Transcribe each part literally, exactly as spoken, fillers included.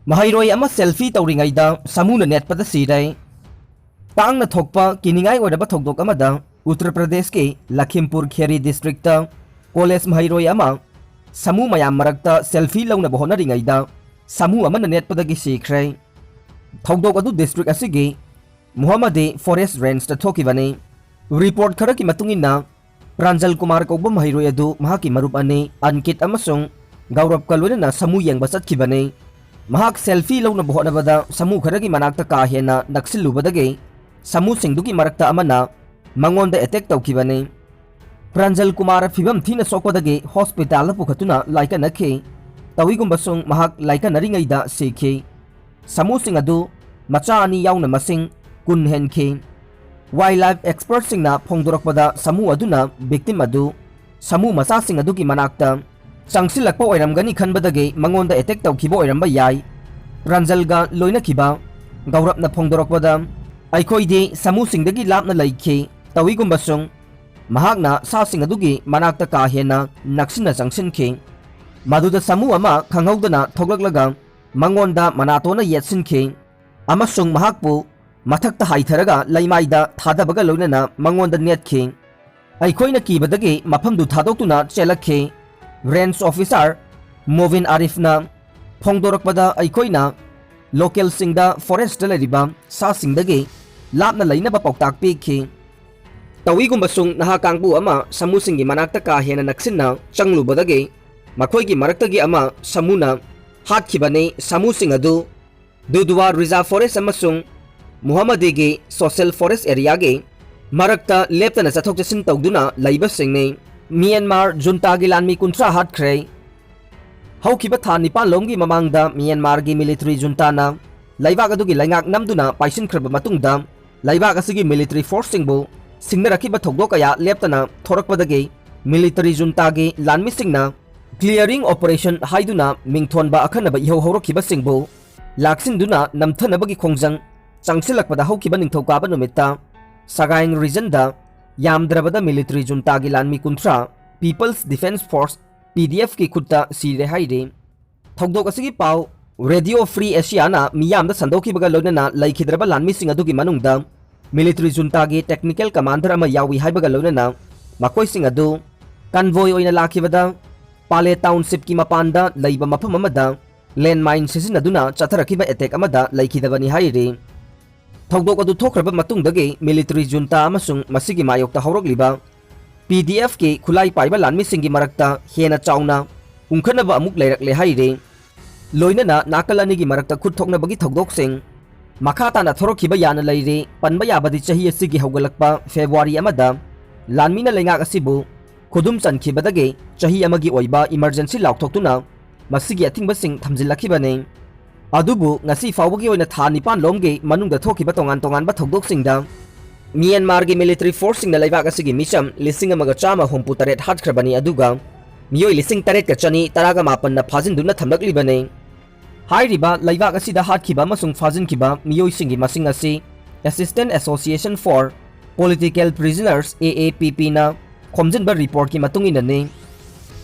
ꯃꯍꯩꯔꯣꯏ ꯑꯃ selfie ꯇꯧꯔꯤꯉꯩꯗ ꯁꯥꯃꯨꯅ ꯅꯦꯠꯄꯗ ꯁꯤꯔꯦ꯫ ꯇꯥꯡꯅ ꯊꯣꯛꯄ ꯀꯤꯅꯤꯡꯉꯥꯏ ꯑꯣꯏꯔꯕ ꯊꯧꯗꯣꯛ ꯑꯃꯗ ꯎꯠꯇꯔ ꯄ꯭ꯔꯗꯦꯁꯀꯤ ꯂꯈꯤꯝꯄꯨꯔ ꯈꯦꯔꯤ ꯗꯤꯁꯇ꯭ꯔꯤꯛꯇ ꯀꯣꯂꯦꯖ ꯃꯍꯩꯔꯣꯏ ꯑꯃ ꯁꯥꯃꯨ ꯃꯌꯥꯝ ꯃꯔꯛꯇ selfie ꯂꯧꯅꯕ ꯍꯣꯠꯅꯔꯤꯉꯩꯗ ꯁꯥꯃꯨ ꯑꯃꯅ ꯅꯦꯠꯄꯗꯒꯤ ꯁꯤꯈ꯭ꯔꯦ꯫ ꯊꯧꯗꯣꯛ ꯑꯗꯨ ꯗꯤꯁꯇ꯭ꯔꯤꯛ ꯑꯁꯤꯒꯤ ꯃꯨꯍꯝꯃꯗꯤ ꯐꯣꯔꯦꯁ ꯔꯦꯟꯖꯇ ꯊꯣꯛꯈꯤꯕꯅꯤ꯫ ꯔꯤꯄꯣꯔꯠ ꯈꯔꯒꯤ ꯃꯇꯨꯡ ꯏꯟꯅ, ꯄ꯭ꯔꯥꯟꯖꯜ ꯀꯨꯃꯥꯔ ꯀꯧꯕ ꯃꯍꯩꯔꯣꯏ ꯑꯗꯨ ꯃꯍꯥꯛꯀꯤ ꯃꯔꯨꯞ ꯑꯅꯤ ꯑꯟꯀꯤꯠ ꯑꯃꯁꯨꯡ ꯒꯧꯔꯕꯀ ꯂꯣꯏꯅꯅ ꯁꯥꯃꯨ ꯌꯦꯡꯕ ꯆꯠꯈꯤꯕꯅꯤ꯫ ꯃꯍꯥꯛ selfie ꯂꯧꯅꯕ ꯍꯣꯠꯅꯕꯗ ꯁꯥꯃꯨ ꯈꯔꯒꯤ ꯃꯅꯥꯛꯇ ꯀꯥ ꯍꯦꯟꯅ ꯅꯛꯁꯤꯜꯂꯨꯕꯗꯒꯤ ꯁꯥꯃꯨꯁꯤꯡꯗꯨꯒꯤ ꯃꯔꯛꯇ ꯑꯃꯅ ꯃꯉꯣꯟꯗ attack ꯇꯧꯈꯤꯕꯅꯤ꯫ ꯄ꯭ꯔꯥꯟꯖꯜ ꯀꯨꯃꯥꯔ ꯐꯤꯚꯝ ꯊꯤꯅ ꯁꯣꯛꯄꯗꯒꯤ ꯍꯣꯁꯄꯤꯇꯥꯜꯗ ꯄꯨꯈꯠꯇꯨꯅ ꯂꯥꯏꯀꯠꯅꯈꯤ꯫ ꯇꯧꯏꯒꯨꯝꯕꯁꯨꯡ ꯃꯍꯥꯛ ꯂꯥꯏꯀꯠꯅꯔꯤꯉꯩꯗ ꯁꯤꯈꯤ꯫ ꯁꯥꯃꯨꯁꯤꯡ ꯑꯗꯨ ꯃꯆꯥ ꯑꯅꯤ ꯌꯥꯎꯅ ꯃꯁꯤꯡ ꯀꯨꯟ ꯍꯦꯟꯈꯤ꯫ Wildlife expertꯁꯤꯡꯅ ꯐꯣꯡꯗꯣꯔꯛꯄꯗ ꯁꯥꯃꯨ ꯑꯗꯨꯅ victim ꯑꯗꯨ ꯁꯥꯃꯨ ꯃꯆꯥꯁꯤꯡ ꯑꯗꯨꯒꯤ ꯃꯅꯥꯛꯇ ꯆꯪꯁꯤꯜꯂꯛꯄ ꯑꯣꯏꯔꯝꯒꯅꯤ ꯈꯟꯕꯗꯒꯤ ꯃꯉꯣꯟꯗ attack ꯇꯧꯈꯤꯕ ꯑꯣꯏꯔꯝꯕ ꯌꯥꯏ꯫ ꯄ꯭ꯔꯥꯟꯖꯜꯒ ꯂꯣꯏꯅꯈꯤꯕ ꯒꯧꯔꯕꯅ ꯐꯣꯡꯗꯣꯔꯛꯄꯗ, "ꯑꯩꯈꯣꯏꯗꯤ ꯁꯥꯃꯨꯁꯤꯡꯗꯒꯤ ꯂꯥꯞꯅ ꯂꯩꯈꯤ꯫ ꯇꯧꯏꯒꯨꯝꯕꯁꯨꯡ ꯃꯍꯥꯛꯅ ꯁꯥꯁꯤꯡ ꯑꯗꯨꯒꯤ ꯃꯅꯥꯛꯇ ꯀꯥ ꯍꯦꯟꯅ ꯅꯛꯁꯤꯟꯅ ꯆꯪꯁꯤꯟꯈꯤ꯫ ꯃꯗꯨꯗ ꯁꯥꯃꯨ ꯑꯃ ꯈꯪꯍꯧꯗꯅ ꯊꯣꯛꯂꯛꯂꯒ ꯃꯉꯣꯟꯗ ꯃꯅꯥꯇꯣꯟꯅ ꯌꯦꯠꯁꯤꯟꯈꯤ ꯑꯃꯁꯨꯡ ꯃꯍꯥꯛꯄꯨ ꯃꯊꯛꯇ ꯍꯥꯏꯊꯔꯒ ꯂꯩꯃꯥꯏꯗ ꯊꯥꯗꯕꯒ ꯂꯣꯏꯅꯅ ꯃꯉꯣꯟꯗ ꯅꯦꯠꯈꯤ꯫ ꯑꯩꯈꯣꯏꯅ ꯀꯤꯕꯗꯒꯤ ꯃꯐꯝꯗꯨ ꯊꯥꯗꯣꯛꯇꯨꯅ ꯆꯦꯜꯂꯛꯈꯤ꯫" Range officer ꯃꯣꯕꯤꯟ ꯑꯥꯔꯤꯐꯅ ꯐꯣꯡꯗꯣꯔꯛꯄꯗ, ꯑꯩꯈꯣꯏꯅ localꯁꯤꯡꯗ forestꯇ ꯂꯩꯔꯤꯕ ꯁꯥꯁꯤꯡꯗꯒꯤ ꯂꯥꯞꯅ ꯂꯩꯅꯕ ꯄꯥꯎꯇꯥꯛ ꯄꯤꯈꯤ꯫ ꯇꯧꯏꯒꯨꯝꯕꯁꯨꯡ ꯅꯍꯥ ꯀꯥꯡꯕꯨ ꯑꯃ ꯁꯥꯃꯨꯁꯤꯡꯒꯤ ꯃꯅꯥꯛꯇ ꯀꯥ ꯍꯦꯟꯅ ꯅꯛꯁꯤꯟꯅ ꯆꯪꯂꯨꯕꯗꯒꯤ ꯃꯈꯣꯏꯒꯤ ꯃꯔꯛꯇꯒꯤ ꯑꯃ ꯁꯥꯃꯨꯅ ꯍꯥꯠꯈꯤꯕꯅꯤ꯫ ꯁꯥꯃꯨꯁꯤꯡ ꯑꯗꯨ ꯗꯨꯗꯨꯋꯥ Reserve Forest ꯑꯃꯁꯨꯡ ꯃꯨꯍꯝꯃꯗꯤꯒꯤ Social Forest Areaꯒꯤ ꯃꯔꯛꯇ ꯂꯦꯞꯇꯅ ꯆꯠꯊꯣꯛ ꯆꯠꯁꯤꯟ ꯇꯧꯗꯨꯅ ꯂꯩꯕꯁꯤꯡꯅꯤ꯫ ꯃ꯭ꯌꯥꯟꯃꯥꯔ ꯖꯨꯟꯇꯥꯒꯤ ꯂꯥꯟꯃꯤ ꯀꯨꯟꯊ꯭ꯔꯥ ꯍꯥꯠꯈ꯭ꯔꯦ꯫ ꯍꯧꯈꯤꯕ ꯊꯥ ꯅꯤꯄꯥꯟ ꯂꯣꯝꯒꯤ ꯃꯃꯥꯡꯗ ꯃ꯭ꯌꯥꯟꯃꯥꯔꯒꯤ military ꯖꯨꯟꯇꯥꯅ ꯂꯩꯕꯥꯛ ꯑꯗꯨꯒꯤ ꯂꯩꯉꯥꯛ ꯅꯝꯗꯨꯅ ꯄꯥꯏꯁꯤꯟꯈ꯭ꯔꯕ ꯃꯇꯨꯡꯗ, ꯂꯩꯕꯥꯛ ꯑꯁꯤꯒꯤ military forceꯁꯤꯡꯕꯨ ꯁꯤꯡꯅꯔꯛꯈꯤꯕ ꯊꯧꯗꯣꯛ ꯀꯌꯥ ꯂꯦꯞꯇꯅ ꯊꯣꯔꯛꯄꯗꯒꯤ military ꯖꯨꯟꯇꯥꯒꯤ ꯂꯥꯟꯃꯤꯁꯤꯡꯅ clearing operation ꯍꯥꯏꯗꯨꯅ ꯃꯤꯡꯊꯣꯟꯕ ꯑꯈꯟꯅꯕ ꯏꯍꯧ ꯍꯧꯔꯛꯈꯤꯕꯁꯤꯡꯕꯨ ꯂꯥꯛꯁꯤꯟꯗꯨꯅ ꯅꯝꯊꯅꯕꯒꯤ ꯈꯣꯡꯖꯪ ꯆꯪꯁꯤꯜꯂꯛꯄꯗ, ꯍꯧꯈꯤꯕ ꯅꯤꯡꯊꯧꯀꯥꯕ ꯅꯨꯃꯤꯠꯇ ꯁꯒꯥꯏꯡ regionꯗ ꯌꯥꯝꯗ꯭ꯔꯕꯗ military ꯖꯨꯟꯇꯥꯒꯤ ꯂꯥꯟꯃꯤ ꯀꯨꯟꯊ꯭ꯔꯥ People's Defence Force, PDFꯀꯤ ꯈꯨꯠꯇ ꯁꯤꯔꯦ ꯍꯥꯏꯔꯤ꯫ ꯊꯧꯗꯣꯛ ꯑꯁꯤꯒꯤ ꯄꯥꯎ Radio Free Asiaꯅ ꯃꯤꯌꯥꯝꯗ ꯁꯟꯗꯣꯛꯈꯤꯕꯒ ꯂꯣꯏꯅꯅ ꯂꯩꯈꯤꯗ꯭ꯔꯕ ꯂꯥꯟꯃꯤꯁꯤꯡ ꯑꯗꯨꯒꯤ ꯃꯅꯨꯡꯗ military juntaꯒꯤ technical commander ꯑꯃ ꯌꯥꯎꯏ ꯍꯥꯏꯕꯒ ꯂꯣꯏꯅꯅ ꯃꯈꯣꯏꯁꯤꯡ ꯑꯗꯨ convoy ꯑꯣꯏꯅ ꯂꯥꯛꯈꯤꯕꯗ ꯄꯥꯂꯦ townshipꯀꯤ ꯃꯄꯥꯟꯗ ꯂꯩꯕ ꯃꯐꯝ ꯑꯃꯗ landmine ꯁꯤꯖꯤꯟꯅꯗꯨꯅ ꯆꯠꯊꯔꯛꯈꯤꯕ attack ꯑꯃꯗ ꯂꯩꯈꯤꯗꯕꯅꯤ ꯍꯥꯏꯔꯤ꯫ ꯊꯧꯗꯣꯛ ꯑꯗꯨ ꯊꯣꯛꯈ꯭ꯔꯕ ꯃꯇꯨꯡꯗꯒꯤ military junta ꯑꯃꯁꯨꯡ ꯃꯁꯤꯒꯤ ꯃꯥꯌꯣꯛꯇ ꯍꯧꯔꯛꯂꯤꯕ PDFꯀꯤ ꯈꯨꯠꯂꯥꯏ ꯄꯥꯏꯕ ꯂꯥꯟꯃꯤꯁꯤꯡꯒꯤ ꯃꯔꯛꯇ ꯍꯦꯟꯅ ꯆꯥꯎꯅ ꯎꯪꯈꯠꯅꯕ ꯑꯃꯨꯛ ꯂꯩꯔꯛꯂꯦ ꯍꯥꯏꯔꯤ꯫ ꯂꯣꯏꯅꯅ ꯅꯥꯀꯜ ꯑꯅꯤꯒꯤ ꯃꯔꯛꯇ ꯈꯨꯠ ꯊꯣꯛꯅꯕꯒꯤ ꯊꯧꯗꯣꯛꯁꯤꯡ ꯃꯈꯥ ꯇꯥꯅ ꯊꯣꯔꯛꯈꯤꯕ ꯌꯥꯅ ꯂꯩꯔꯤ꯫ ꯄꯟꯕ ꯌꯥꯕꯗꯤ ꯆꯍꯤ ꯑꯁꯤꯒꯤ ꯍꯧꯒꯠꯂꯛꯄ February ꯑꯃꯗ ꯂꯥꯟꯃꯤꯅ ꯂꯩꯉꯥꯛ ꯑꯁꯤꯕꯨ ꯈꯨꯗꯨꯝ ꯆꯟꯈꯤꯕꯗꯒꯤ ꯆꯍꯤ ꯑꯃꯒꯤ ꯑꯣꯏꯕ emergency ꯂꯥꯎꯊꯣꯛꯇꯨꯅ ꯃꯁꯤꯒꯤ ꯑꯊꯤꯡꯕꯁꯤꯡ ꯊꯝꯖꯤꯜꯂꯛꯈꯤꯕꯅꯤ꯫ ꯑꯗꯨꯕꯨ ꯉꯁꯤ ꯐꯥꯎꯕꯒꯤ ꯑꯣꯏꯅ ꯊꯥ ꯅꯤꯄꯥꯟ ꯂꯣꯝꯒꯤ ꯃꯅꯨꯡꯗ ꯊꯣꯛꯈꯤꯕ ꯇꯣꯉꯥꯟ ꯇꯣꯉꯥꯟꯕ ꯊꯧꯗꯣꯛꯁꯤꯡꯗ ꯃ꯭ꯌꯥꯟꯃꯥꯔꯒꯤ military forceꯁꯤꯡꯅ ꯂꯩꯕꯥꯛ ꯑꯁꯤꯒꯤ ꯃꯤꯆꯝ ꯂꯤꯁꯤꯡ ꯑꯃꯒ ꯆꯥꯝꯃ ꯍꯨꯝꯐꯨ ꯇꯔꯦꯠ ꯍꯥꯠꯈ꯭ꯔꯕꯅꯤ, ꯑꯗꯨꯒ ꯃꯤꯑꯣꯏ ꯂꯤꯁꯤꯡ ꯇꯔꯦꯠꯀ ꯆꯅꯤ ꯇꯔꯥꯒ ꯃꯥꯄꯟꯅ ꯐꯥꯖꯤꯟꯗꯨꯅ ꯊꯝꯂꯛꯂꯤꯕꯅꯤ꯫ ꯍꯥꯏꯔꯤꯕ ꯂꯩꯕꯥꯛ ꯑꯁꯤꯗ ꯍꯥꯠꯈꯤꯕ ꯑꯃꯁꯨꯡ ꯐꯥꯖꯤꯟꯈꯤꯕ ꯃꯤꯑꯣꯏꯁꯤꯡꯒꯤ ꯃꯁꯤꯡ ꯑꯁꯤ Assistance Association for Political Prisoners, AAPPꯅ ꯈꯣꯝꯖꯤꯟꯕ reportꯀꯤ ꯃꯇꯨꯡ ꯏꯟꯅꯅꯤ꯫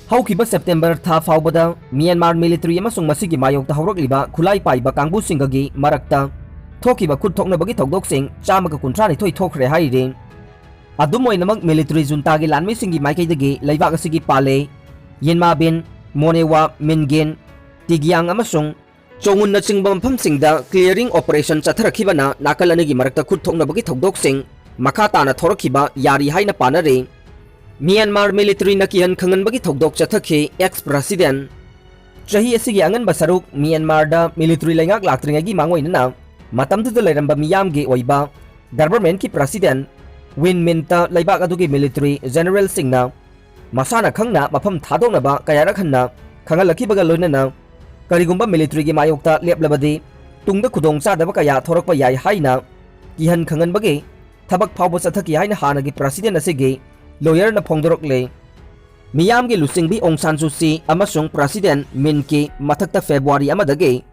ꯍꯧꯈꯤꯕ September ꯊꯥ ꯐꯥꯎꯕꯗ ꯃ꯭ꯌꯥꯟꯃꯥꯔ military ꯑꯃꯁꯨꯡ ꯃꯁꯤꯒꯤ ꯃꯥꯌꯣꯛꯇ ꯍꯧꯔꯛꯂꯤꯕ ꯈꯨꯠꯂꯥꯏ ꯄꯥꯏꯕ ꯀꯥꯡꯕꯨꯁꯤꯡꯒꯒꯤ ꯃꯔꯛꯇ ꯊꯣꯛꯈꯤꯕ ꯈꯨꯠ ꯊꯣꯛꯅꯕꯒꯤ ꯊꯧꯗꯣꯛꯁꯤꯡ ꯆꯥꯝꯃꯒ ꯀꯨꯟꯊ꯭ꯔꯥ ꯅꯤꯊꯣꯏ ꯊꯣꯛꯈ꯭ꯔꯦ ꯍꯥꯏꯔꯤ꯫ ꯑꯗꯨꯝ ꯑꯣꯏꯅꯃꯛ, military juntaꯒꯤ ꯂꯥꯟꯃꯤꯁꯤꯡꯒꯤ ꯃꯥꯏꯀꯩꯗꯒꯤ ꯂꯩꯕꯥꯛ ꯑꯁꯤꯒꯤ ꯄꯥꯂꯦ, ꯌꯤꯟꯃꯥꯕꯤꯟ, ꯃꯣꯅꯦꯋꯥ, ꯃꯤꯟꯒꯤꯟ, ꯇꯤꯒꯤꯌꯥꯡ ꯑꯃꯁꯨꯡ ꯆꯣꯉꯨꯟꯅꯆꯤꯡꯕ ꯃꯐꯝꯁꯤꯡꯗ clearing operation ꯆꯠꯊꯔꯛꯈꯤꯕꯅ ꯅꯥꯀꯜ ꯑꯅꯤꯒꯤ ꯃꯔꯛꯇ ꯈꯨꯠ ꯊꯣꯛꯅꯕꯒꯤ ꯊꯧꯗꯣꯛꯁꯤꯡ ꯃꯈꯥ ꯇꯥꯅ ꯊꯣꯔꯛꯈꯤꯕ ꯌꯥꯔꯤ ꯍꯥꯏꯅ ꯄꯥꯅꯔꯤ꯫ ꯃ꯭ꯌꯥꯟꯃꯥꯔ militaryꯅ ꯀꯤꯍꯟ ꯈꯪꯍꯟꯕꯒꯤ ꯊꯧꯗꯣꯛ ꯆꯠꯊꯈꯤ꯫ Ex president ꯆꯍꯤ ꯑꯁꯤꯒꯤ ꯑꯉꯟꯕ ꯁꯔꯨꯛ ꯃ꯭ꯌꯥꯟꯃꯥꯔꯗ military ꯂꯩꯉꯥꯛ ꯂꯥꯛꯇ꯭ꯔꯤꯉꯩꯒꯤ ꯃꯥꯡꯑꯣꯏꯅꯅ ꯃꯇꯝꯗꯨꯗ ꯂꯩꯔꯝꯕ ꯃꯤꯌꯥꯝꯒꯤ ꯑꯣꯏꯕ governmentꯀꯤ president ꯋꯤꯟ ꯃꯤꯟꯇ ꯂꯩꯕꯥꯛ ꯑꯗꯨꯒꯤ military generalꯁꯤꯡꯅ ꯃꯁꯥꯅ ꯈꯪꯅ ꯃꯐꯝ ꯊꯥꯗꯣꯛꯅꯕ ꯀꯌꯥꯔꯛ ꯍꯟꯅ ꯈꯪꯍꯜꯂꯛꯈꯤꯕꯒ ꯂꯣꯏꯅꯅ, ꯀꯔꯤꯒꯨꯝꯕ militaryꯒꯤ ꯃꯥꯌꯣꯛꯇ ꯂꯦꯞꯂꯕꯗꯤ ꯇꯨꯡꯗ ꯈꯨꯗꯣꯡꯆꯥꯗꯕ ꯀꯌꯥ ꯊꯣꯔꯛꯄ ꯌꯥꯏ ꯍꯥꯏꯅ ꯀꯤꯍꯟ ꯈꯪꯍꯟꯕꯒꯤ ꯊꯕꯛ ꯐꯥꯎꯕ ꯆꯠꯊꯈꯤ ꯍꯥꯏꯅ ꯍꯥꯟꯅꯒꯤ president ꯑꯁꯤꯒꯤ lawyerꯅ ꯐꯣꯡꯗꯣꯔꯛꯂꯦ꯫ ꯃꯤꯌꯥꯝꯒꯤ ꯂꯨꯆꯤꯡꯕꯤ ꯑꯣꯡ ꯁꯥꯟ ꯁꯨ ꯆꯤ ꯑꯃꯁꯨꯡ president ꯃꯤꯟꯀꯤ ꯃꯊꯛꯇ February ꯑꯃꯗꯒꯤ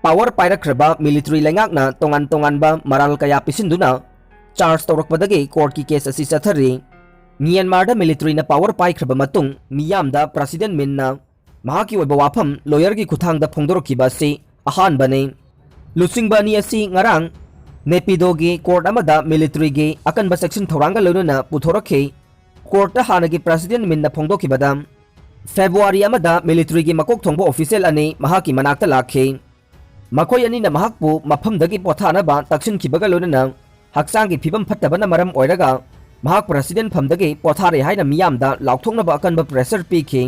power ꯄꯥꯏꯔꯛꯈ꯭ꯔꯕ military ꯂꯩꯉꯥꯛꯅ ꯇꯣꯉꯥꯟ ꯇꯣꯉꯥꯟꯕ ꯃꯔꯥꯜ ꯀꯌꯥ ꯄꯤꯁꯤꯟꯗꯨꯅ charge ꯇꯧꯔꯛꯄꯗꯒꯤ courtꯀꯤ case ꯑꯁꯤ ꯆꯠꯊꯔꯤ꯫ ꯃ꯭ꯌꯥꯟꯃꯥꯔꯗ militaryꯅ power ꯄꯥꯏꯈ꯭ꯔꯕ ꯃꯇꯨꯡ ꯃꯤꯌꯥꯝꯗ president ꯃꯤꯟꯅ ꯃꯍꯥꯛꯀꯤ ꯑꯣꯏꯕ ꯋꯥꯐꯝ ꯂꯣꯌꯔꯒꯤ ꯈꯨꯠꯊꯥꯡꯗ ꯐꯣꯡꯗꯣꯔꯛꯈꯤꯕ ꯑꯁꯤ ꯑꯍꯥꯟꯕꯅꯤ꯫ ꯂꯨꯆꯤꯡꯕ ꯑꯅꯤ ꯑꯁꯤ ꯉꯔꯥꯡ ꯅꯦꯄꯤꯗꯣꯒꯤ ꯀꯣꯔꯠ ꯑꯃꯗ ꯃꯤꯂꯤꯇꯔꯤꯒꯤ ꯑꯀꯟꯕ ꯆꯦꯛꯁꯤꯟ ꯊꯧꯔꯥꯡꯒ ꯂꯣꯏꯅꯅ ꯄꯨꯊꯣꯔꯛꯈꯤ꯫ ꯀꯣꯔꯠꯇ ꯍꯥꯟꯅꯒꯤ ꯄ꯭ꯔꯦꯁꯤꯗꯦꯟꯠ ꯃꯤꯟꯅ ꯐꯣꯡꯗꯣꯛꯈꯤꯕꯗ, ꯐꯦꯕ꯭ꯔꯨꯋꯥꯔꯤ ꯑꯃꯗ ꯃꯤꯂꯤꯇꯔꯤꯒꯤ ꯃꯀꯣꯛ ꯊꯣꯡꯕ ꯑꯣꯐꯤꯁꯤꯌꯦꯜ ꯑꯅꯤ ꯃꯍꯥꯛꯀꯤ ꯃꯅꯥꯛꯇ ꯂꯥꯛꯈꯤ꯫ ꯃꯈꯣꯏ ꯑꯅꯤꯅ ꯃꯍꯥꯛꯄꯨ ꯃꯐꯝꯗꯒꯤ ꯄꯣꯊꯥꯅꯕ ꯇꯛꯁꯤꯟꯈꯤꯕꯒ ꯂꯣꯏꯅꯅ ꯍꯛꯆꯥꯡꯒꯤ ꯐꯤꯕꯝ ꯐꯠꯇꯕꯅ ꯃꯔꯝ ꯑꯣꯏꯔꯒ ꯃꯍꯥꯛ ꯄ꯭ꯔꯦꯁꯤꯗꯦꯟꯠ ꯐꯝꯗꯒꯤ ꯄꯣꯊꯥꯔꯦ ꯍꯥꯏꯅ ꯃꯤꯌꯥꯝꯗ ꯂꯥꯎꯊꯣꯛꯅꯕ ꯑꯀꯟꯕ ꯄ꯭ꯔꯦꯁꯔ ꯄꯤꯈꯤ꯫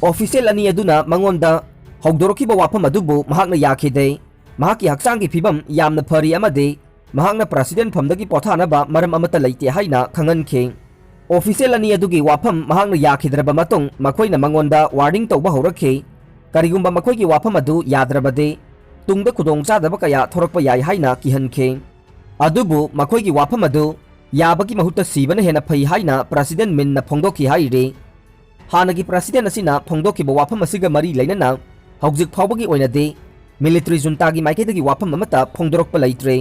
ꯑꯣꯐꯤꯁꯤꯌꯦꯜ ꯑꯅꯤ ꯑꯗꯨꯅ ꯃꯉꯣꯟꯗ ꯍꯧꯗꯣꯔꯛꯈꯤꯕ ꯋꯥꯐꯝ ꯑꯗꯨꯕꯨ ꯃꯍꯥꯛꯅ ꯌꯥꯈꯤꯗꯦ꯫ ꯃꯍꯥꯛꯀꯤ ꯍꯛꯆꯥꯡꯒꯤ ꯐꯤꯕꯝ ꯌꯥꯝꯅ ꯐꯔꯤ ꯑꯃꯗꯤ ꯃꯍꯥꯛꯅ ꯄ꯭ꯔꯦꯁꯤꯗꯦꯟꯠ ꯐꯝꯗꯒꯤ ꯄꯣꯊꯥꯅꯕ ꯃꯔꯝ ꯑꯃꯠꯇ ꯂꯩꯇꯦ ꯍꯥꯏꯅ ꯈꯪꯍꯟꯈꯤ꯫ ꯑꯣꯐꯤꯁꯤꯌꯦꯜ ꯑꯅꯤ ꯑꯗꯨꯒꯤ ꯋꯥꯐꯝ ꯃꯍꯥꯛꯅ ꯌꯥꯈꯤꯗ꯭ꯔꯕ ꯃꯇꯨꯡ, ꯃꯈꯣꯏꯅ ꯃꯉꯣꯟꯗ ꯋꯥꯔꯅꯤꯡ ꯇꯧꯕ ꯍꯧꯔꯛꯈꯤ꯫ ꯀꯔꯤꯒꯨꯝꯕ ꯃꯈꯣꯏꯒꯤ ꯋꯥꯐꯝ ꯑꯗꯨ ꯌꯥꯗ꯭ꯔꯕꯗꯤ, ꯇꯨꯡꯗ ꯈꯨꯗꯣꯡꯆꯥꯗꯕ ꯀꯌꯥ ꯊꯣꯔꯛꯄ ꯌꯥꯏ ꯍꯥꯏꯅ ꯀꯤꯍꯟꯈꯤ꯫ ꯑꯗꯨꯕꯨ ꯃꯈꯣꯏꯒꯤ ꯋꯥꯐꯝ ꯑꯗꯨ ꯌꯥꯕꯒꯤ ꯃꯍꯨꯠꯇ ꯁꯤꯕꯅ ꯍꯦꯟꯅ ꯐꯩ ꯍꯥꯏꯅ ꯄ꯭ꯔꯦꯁꯤꯗꯦꯟꯠ ꯃꯤꯟꯅ ꯐꯣꯡꯗꯣꯛꯈꯤ ꯍꯥꯏꯔꯤ꯫ ꯍꯥꯟꯅꯒꯤ ꯄ꯭ꯔꯦꯁꯤꯗꯦꯟꯠ ꯑꯁꯤꯅ ꯐꯣꯡꯗꯣꯛꯈꯤꯕ ꯋꯥꯐꯝ ꯑꯁꯤꯒ ꯃꯔꯤ ꯂꯩꯅꯅ ꯍꯧꯖꯤꯛ ꯐꯥꯎꯕꯒꯤ ꯑꯣꯏꯅꯗꯤ ꯃꯤꯂꯤꯇꯔꯤ ꯖꯨꯟꯇꯥꯒꯤ ꯃꯥꯏꯀꯩꯗꯒꯤ ꯋꯥꯐꯝ ꯑꯃꯠꯇ ꯐꯣꯡꯗꯣꯔꯛꯄ ꯂꯩꯇ꯭ꯔꯤ꯫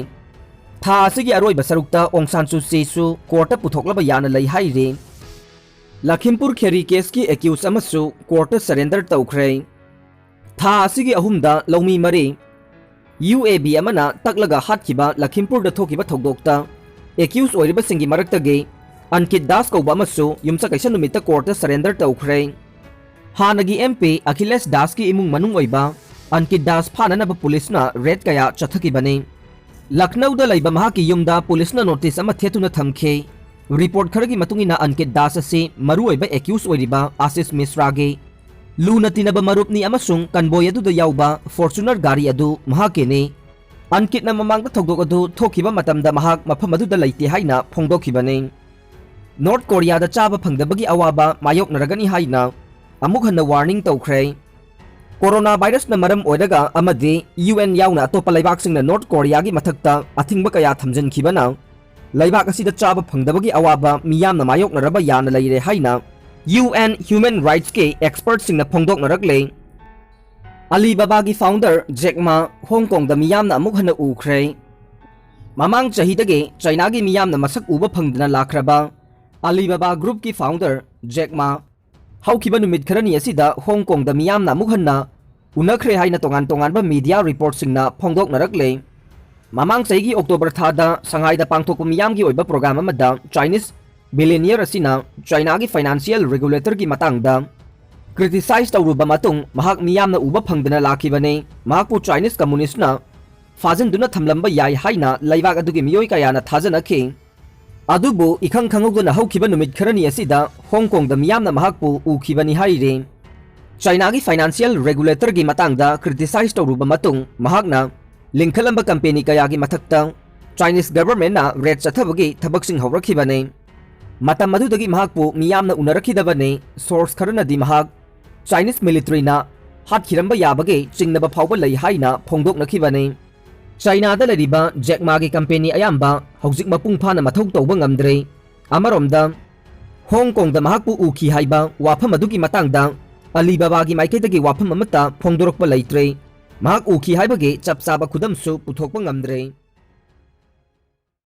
ꯊꯥ ꯑꯁꯤꯒꯤ ꯑꯔꯣꯏꯕ ꯁꯔꯨꯛꯇ ꯑꯣꯡ ꯁꯥꯟ ꯁꯨ ꯆꯤꯁꯨ ꯀꯣꯔꯠꯇ ꯄꯨꯊꯣꯛꯂꯕ ꯌꯥꯅ ꯂꯩ ꯍꯥꯏꯔꯤ꯫ ꯂꯈꯤꯝꯄꯨꯔ ꯈꯦꯔꯤ ꯀꯦꯁꯀꯤ ꯑꯦꯀ꯭ꯌꯨꯁ ꯑꯃꯁꯨ ꯀꯣꯔꯠꯇ ꯁꯔꯦꯟꯗꯔ ꯇꯧꯈ꯭ꯔꯦ꯫ ꯊꯥ ꯑꯁꯤꯒꯤ ꯑꯍꯨꯝꯗ ꯂꯧꯃꯤ ꯃꯔꯤ, ꯌꯨ ꯑꯦ ꯕꯤ ꯑꯃꯅ ꯇꯛꯂꯒ ꯍꯥꯠꯈꯤꯕ ꯂꯈꯤꯝꯄꯨꯔꯗ ꯊꯣꯛꯈꯤꯕ ꯊꯧꯗꯣꯛꯇ ꯑꯦꯀ꯭ꯌꯨꯁ ꯑꯣꯏꯔꯤꯕꯁꯤꯡꯒꯤ ꯃꯔꯛꯇꯒꯤ ꯑꯟꯀꯤꯠ ꯗꯥꯁ ꯀꯧꯕ ꯑꯃꯁꯨ ꯌꯨꯝꯁꯀꯩꯁ ꯅꯨꯃꯤꯠꯇ ꯀꯣꯔꯠꯇ ꯁꯔꯦꯟꯗꯔ ꯇꯧꯈ꯭ꯔꯦ꯫ ꯍꯥꯟꯅꯒꯤ ꯑꯦꯝ ꯄꯤ ꯑꯈꯤꯂꯦꯁ ꯗꯥꯁꯀꯤ ꯏꯃꯨꯡ ꯃꯅꯨꯡ ꯑꯣꯏꯕ ꯑꯟꯀꯤꯠ ꯗꯥꯁ ꯐꯥꯅꯅꯕ ꯄꯨꯂꯤꯁꯅ ꯔꯦꯗ ꯀꯌꯥ ꯆꯠꯊꯈꯤꯕꯅꯤ꯫ ꯂꯈꯅꯧꯗ ꯂꯩꯕ ꯃꯍꯥꯛꯀꯤ ꯌꯨꯝꯗ ꯄꯨꯂꯤꯁꯅ ꯅꯣꯇꯤꯁ ꯑꯃ ꯊꯦꯠꯇꯨꯅ ꯊꯝꯈꯤ꯫ ꯔꯤꯄꯣꯔꯠ ꯈꯔꯒꯤ ꯃꯇꯨꯡ ꯏꯟꯅ, ꯑꯟꯀꯤꯠ ꯗꯥꯁ ꯑꯁꯤ ꯃꯔꯨꯑꯣꯏꯕ ꯑꯦꯀ꯭ꯌꯨꯁ ꯑꯣꯏꯔꯤꯕ ꯑꯥꯁꯤꯁ ꯃꯤꯁ꯭ꯔꯥꯒꯤ ꯂꯨꯅ ꯇꯤꯟꯅꯕ ꯃꯔꯨꯞꯅꯤ ꯑꯃꯁꯨꯡ ꯀꯟꯕꯣꯏ ꯑꯗꯨꯗ ꯌꯥꯎꯕ ꯐꯣꯔꯆꯨꯅꯔ ꯒꯥꯔꯤ ꯑꯗꯨ ꯃꯍꯥꯛꯀꯤꯅꯤ꯫ ꯑꯟꯀꯤꯠꯅ ꯃꯃꯥꯡꯗ ꯊꯧꯗꯣꯛ ꯑꯗꯨ ꯊꯣꯛꯈꯤꯕ ꯃꯇꯝꯗ ꯃꯍꯥꯛ ꯃꯐꯝ ꯑꯗꯨꯗ ꯂꯩꯇꯦ ꯍꯥꯏꯅ ꯐꯣꯡꯗꯣꯛꯈꯤꯕꯅꯤ꯫ ꯅꯣꯔꯠ ꯀꯣꯔꯤꯌꯥꯗ ꯆꯥꯕ ꯐꯪꯗꯕꯒꯤ ꯑꯋꯥꯕ ꯃꯥꯌꯣꯛꯅꯔꯒꯅꯤ ꯍꯥꯏꯅ ꯑꯃꯨꯛ ꯍꯟꯅ ꯋꯥꯔꯅꯤꯡ ꯇꯧꯈ꯭ꯔꯦ꯫ ꯀꯣꯔꯣꯅꯥ ꯚꯥꯏꯔꯁꯅ ꯃꯔꯝ ꯑꯣꯏꯔꯒ ꯑꯃꯗꯤ ꯌꯨ ꯑꯦꯟ ꯌꯥꯎꯅ ꯑꯇꯣꯞꯄ ꯂꯩꯕꯥꯛꯁꯤꯡꯅ ꯅꯣꯔꯠ ꯀꯣꯔꯤꯌꯥꯒꯤ ꯃꯊꯛꯇ ꯑꯊꯤꯡꯕ ꯀꯌꯥ ꯊꯝꯖꯤꯟꯈꯤꯕꯅ ꯂꯩꯕꯥꯛ ꯑꯁꯤꯗ ꯆꯥꯕ ꯐꯪꯗꯕꯒꯤ ꯑꯋꯥꯕ ꯃꯤꯌꯥꯝꯅ ꯃꯥꯌꯣꯛꯅꯔꯕ ꯌꯥꯅ ꯂꯩꯔꯦ ꯍꯥꯏꯅ ꯌꯨ ꯑꯦꯟ ꯍ꯭ꯌꯨꯃꯦꯟ ꯔꯥꯏꯠꯁꯀꯤ ꯑꯦꯛꯁꯄꯔꯠꯁꯤꯡꯅ ꯐꯣꯡꯗꯣꯛꯅꯔꯛꯂꯦ꯫ ꯑꯂꯤꯕꯥꯕꯥꯒꯤ ꯐꯥꯎꯟꯗꯔ ꯖꯦꯛ ꯃꯥ ꯍꯣꯡ ꯀꯣꯡꯗ ꯃꯤꯌꯥꯝꯅ ꯑꯃꯨꯛ ꯍꯟꯅ ꯎꯈ꯭ꯔꯦ꯫ ꯃꯃꯥꯡ ꯆꯍꯤꯗꯒꯤ ꯆꯥꯏꯅꯥꯒꯤ ꯃꯤꯌꯥꯝꯅ ꯃꯁꯛ ꯎꯕ ꯐꯪꯗꯅ ꯂꯥꯛꯈ꯭ꯔꯕ ꯑꯂꯤꯕꯥꯕꯥ ꯒ꯭ꯔꯨꯞꯀꯤ ꯐꯥꯎꯟꯗꯔ ꯖꯦꯛ ꯃꯥ ꯍꯧꯈꯤꯕ ꯅꯨꯃꯤꯠ ꯈꯔꯅꯤ ꯑꯁꯤꯗ ꯍꯣꯡ ꯀꯣꯡꯗ ꯃꯤꯌꯥꯝꯅ ꯑꯃꯨꯛ ꯍꯟꯅ ꯎꯅꯈ꯭ꯔꯦ ꯍꯥꯏꯅ ꯇꯣꯉꯥꯟ ꯇꯣꯉꯥꯟꯕ ꯃꯤꯗꯤꯌꯥ ꯔꯤꯄꯣꯔꯠꯁꯤꯡꯅ ꯐꯣꯡꯗꯣꯛꯅꯔꯛꯂꯦ꯫ ꯃꯃꯥꯡ ꯆꯍꯤꯒꯤ ꯑꯣꯛꯇꯣꯕꯔ ꯊꯥꯗ ꯁꯉꯥꯏꯗ ꯄꯥꯡꯊꯣꯛꯄ ꯃꯤꯌꯥꯝꯒꯤ ꯑꯣꯏꯕ ꯄ꯭ꯔꯣꯒ꯭ꯔꯥꯝ ꯑꯃꯗ ꯆꯥꯏꯅꯤꯁ ꯕꯤꯂꯤꯅꯤꯌꯔ ꯑꯁꯤꯅ ꯆꯥꯏꯅꯥꯒꯤ ꯐꯥꯏꯅꯥꯟꯁꯤꯌꯦꯜ ꯔꯦꯒꯨꯂꯦꯇꯔꯒꯤ ꯃꯇꯥꯡꯗ ꯀ꯭ꯔꯤꯇꯤꯁꯥꯏꯖ ꯇꯧꯔꯨꯕ ꯃꯇꯨꯡ ꯃꯍꯥꯛ ꯃꯤꯌꯥꯝꯅ ꯎꯕ ꯐꯪꯗꯅ ꯂꯥꯛꯈꯤꯕꯅꯤ꯫ ꯃꯍꯥꯛꯄꯨ ꯆꯥꯏꯅꯤꯁ ꯀꯝꯃꯨꯅꯤꯁ꯭ꯠꯅ ꯐꯥꯖꯤꯟꯗꯨꯅ ꯊꯝꯂꯝꯕ ꯌꯥꯏ ꯍꯥꯏꯅ ꯂꯩꯕꯥꯛ ꯑꯗꯨꯒꯤ ꯃꯤꯑꯣꯏ ꯀꯌꯥꯅ ꯊꯥꯖꯅꯈꯤ꯫ ꯑꯗꯨꯕꯨ ꯏꯈꯪ ꯈꯪꯍꯧꯗꯅ ꯍꯧꯈꯤꯕ ꯅꯨꯃꯤꯠ ꯈꯔꯅꯤ ꯑꯁꯤꯗ ꯍꯣꯡ ꯀꯣꯡꯗ ꯃꯤꯌꯥꯝꯅ ꯃꯍꯥꯛꯄꯨ ꯎꯈꯤꯕꯅꯤ ꯍꯥꯏꯔꯤ꯫ ꯆꯥꯏꯅꯥꯒꯤ ꯐꯥꯏꯅꯥꯟꯁꯤꯌꯦꯜ ꯔꯦꯒꯨꯂꯦꯇꯔꯒꯤ ꯃꯇꯥꯡꯗ ꯀ꯭ꯔꯤꯇꯤꯁꯥꯏꯖ ꯇꯧꯔꯨꯕ ꯃꯇꯨꯡ ꯃꯍꯥꯛꯅ ꯂꯤꯡꯈꯠꯂꯝꯕ ꯀꯝꯄꯦꯅꯤ ꯀꯌꯥꯒꯤ ꯃꯊꯛꯇ ꯆꯥꯏꯅꯤꯁ ꯒꯚꯔꯟꯃꯦꯟꯠꯅ ꯔꯦꯗ ꯆꯠꯊꯕꯒꯤ ꯊꯕꯛꯁꯤꯡ ꯍꯧꯔꯛꯈꯤꯕꯅꯤ꯫ ꯃꯇꯝ ꯑꯗꯨꯗꯒꯤ ꯃꯍꯥꯛꯄꯨ ꯃꯤꯌꯥꯝꯅ ꯎꯅꯔꯛꯈꯤꯗꯕꯅꯤ꯫ ꯁꯣꯔꯁ ꯈꯔꯅꯗꯤ ꯃꯍꯥꯛ ꯆꯥꯏꯅꯤꯁ ꯃꯤꯂꯤꯇꯔꯤꯅ ꯍꯥꯠꯈꯤꯔꯝꯕ ꯌꯥꯕꯒꯤ ꯆꯤꯡꯅꯕ ꯐꯥꯎꯕ ꯂꯩ ꯍꯥꯏꯅ ꯐꯣꯡꯗꯣꯛꯅꯈꯤꯕꯅꯤ꯫ ꯆꯥꯏꯅꯥꯗ ꯂꯩꯔꯤꯕ ꯖꯦꯛ ꯃꯥꯒꯤ ꯀꯝꯄꯦꯅꯤ ꯑꯌꯥꯝꯕ ꯍꯧꯖꯤꯛ ꯃꯄꯨꯡ ꯐꯥꯅ ꯃꯊꯧ ꯇꯧꯕ ꯉꯝꯗ꯭ꯔꯦ꯫ ꯑꯃꯔꯣꯝꯗ, ꯍꯣꯡ ꯀꯣꯡꯗ ꯃꯍꯥꯛꯄꯨ ꯎꯈꯤ ꯍꯥꯏꯕ ꯋꯥꯐꯝ ꯑꯗꯨꯒꯤ ꯃꯇꯥꯡꯗ ꯑꯂꯤꯕꯥꯕꯥꯒꯤ ꯃꯥꯏꯀꯩꯗꯒꯤ ꯋꯥꯐꯝ ꯑꯃꯠꯇ ꯐꯣꯡꯗꯣꯔꯛꯄ ꯂꯩꯇ꯭ꯔꯦ꯫ ꯃꯍꯥꯛ ꯎꯈꯤ ꯍꯥꯏꯕꯒꯤ ꯆꯞ ꯆꯥꯕ ꯈꯨꯗꯝꯁꯨ ꯄꯨꯊꯣꯛꯄ ꯉꯝꯗ꯭ꯔꯦ꯫